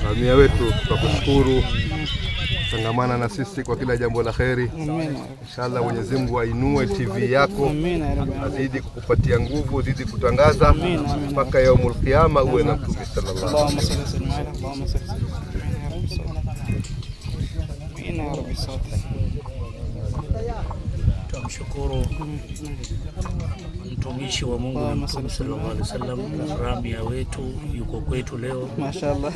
Ramia wetu, tunakushukuru tangamana na sisi kwa kila jambo la kheri. Inshallah Mwenyezi Mungu ainue TV yako, azidi kukupatia nguvu, azidi kutangaza mpaka yaumul qiyama, uwe na Mtume sallallahu alaihi wasallam. Tumshukuru mtumishi wa Mungu na Mtume sallallahu alaihi wasallam, Ramia wetu yuko kwetu leo, Mashaallah,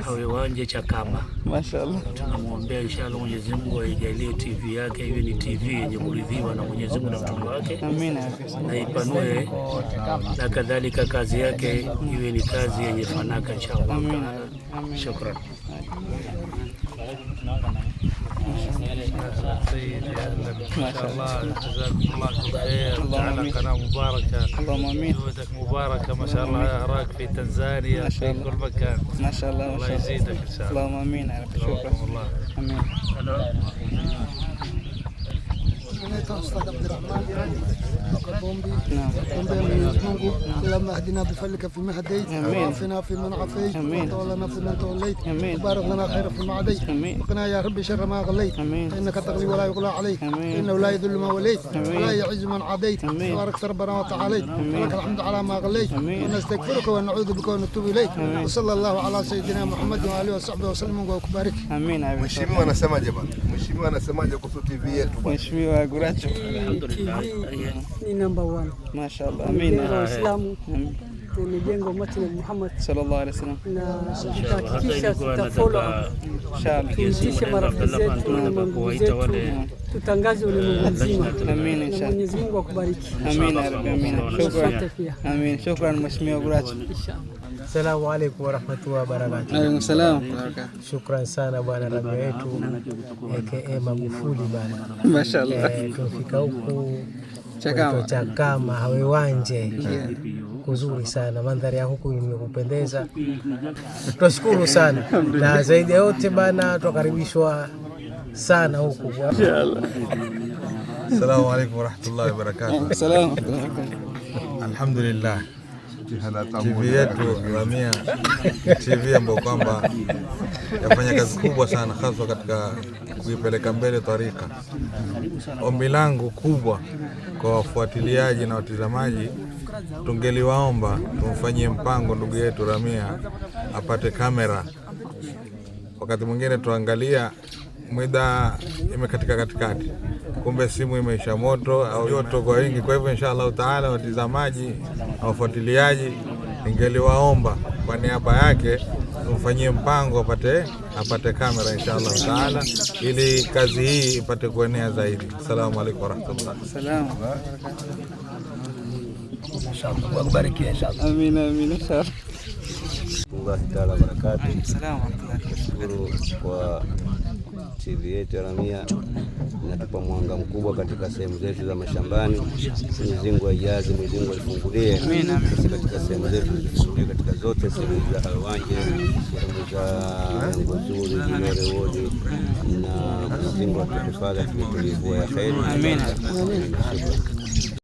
awe wanje Chakama. Mashaallah. Tunamwombea inshallah Mwenyezi Mungu aijalie TV yake iwe ni TV yenye kuridhiwa na Mwenyezi Mungu na mtume wake, na ipanue na kadhalika, kazi yake iwe ni kazi yenye fanaka inshallah. Shukran. سيدي اهلا، ما شاء الله، جزاكم الله كل خير على قناه مباركه. اللهم امين. جهودك مباركه، ما شاء الله، اراك في تنزانيا، ما شاء في الله. كل مكان. ما شاء الله، ما الله شاء الله. يزيدك ان شاء الله. اللهم امين يا رب، شكرا. رحمكم الله. امين. Naitwa Ustadh Abdurrahman kutoka Bombi. Naam. Ombea Mwenyezi Mungu, اللهم اهدنا بفضلك فيما هديت آمين. وعافنا فيمن عافيت آمين. وتولنا فيمن توليت آمين. وبارك لنا خير فيما عديت آمين. وقنا يا ربي شر ما غليت آمين. فإنك تغلي ولا يغلى عليك آمين. إنه لا يذل ما وليت آمين. ولا يعز من عاديت آمين. تبارك ربنا وتعاليت آمين. ولك الحمد على ما غليت آمين. ونستغفرك ونعوذ بك ونتوب إليك آمين. وصلى الله على سيدنا محمد وآله وصحبه وسلم وبارك. Amin ya Rabbi. Mheshimiwa anasemaje bwana? Mheshimiwa anasemaje kuhusu TV yetu bwana? Mheshimiwa Guracho. Alhamdulillah. Ni number one. Mashaallah. Amin. Imejenga Waislamu Amin. na imejenga umati na Muhammad Sallallahu alaihi wasallam. na Hata tutahakikisha ilikuwa tuta follow nataka up, Inshallah. tuitishe marafiki zetu na mandugu zetu, tutangaze ulimwengu mzima, Amin na inshallah. Mwenyezi Mungu akubariki. Amin ya Rabbi. Amin. Shukran. Asante pia. Amin. Shukran Mheshimiwa Guracho. Inshallah. Assalamu alaikum warahmatullahi wabarakatuh. Alaykum salam wa barakatuh. Shukran sana bwana Ramia wetu aka Magufuli bana. Mashaallah. Tumefika huku Chakama. kuitwa Chakama Hawewanje, kuzuri sana, mandhari ya huku imekupendeza, tunashukuru sana, na zaidi ya yote bana, twakaribishwa sana huku. Assalamu alaikum warahmatullahi wabarakatuh. Salam wa barakatuh. Alhamdulillah, TV yetu Ramia, TV ambayo kwamba yafanya kazi kubwa sana, haswa katika kuipeleka mbele tarika. Ombi langu kubwa kwa wafuatiliaji na watizamaji, tungeliwaomba tumfanyie mpango ndugu yetu Ramia apate kamera. Wakati mwingine tuangalia mwida imekatika katikati, kumbe simu imeisha moto au joto kwa wingi. Kwa hivyo insha Allahu taala, watizamaji na wafuatiliaji, ningeliwaomba kwa niaba yake tumfanyie mpango apate kamera insha Allahu taala, ili kazi hii ipate kuenea zaidi. Assalamu alaikum warahmatullah. Salam. Amin amin inshallah. Allahi taala wabarakatuh. Salam wa rahmatullah. Shukuru kwa TV yetu ya Ramia inatupa mwanga mkubwa katika sehemu zetu za mashambani. Mwenyezi Mungu aijaze, Mwenyezi Mungu aifungulie sisi katika sehemu zetu, zifungulie katika zote sehemu za Hawanje, sehemu za Ngozuri, Jilore Wodi, na Mwenyezi Mungu atuhifadhi, atuletee mvua ya kheri. Amin. Shukran.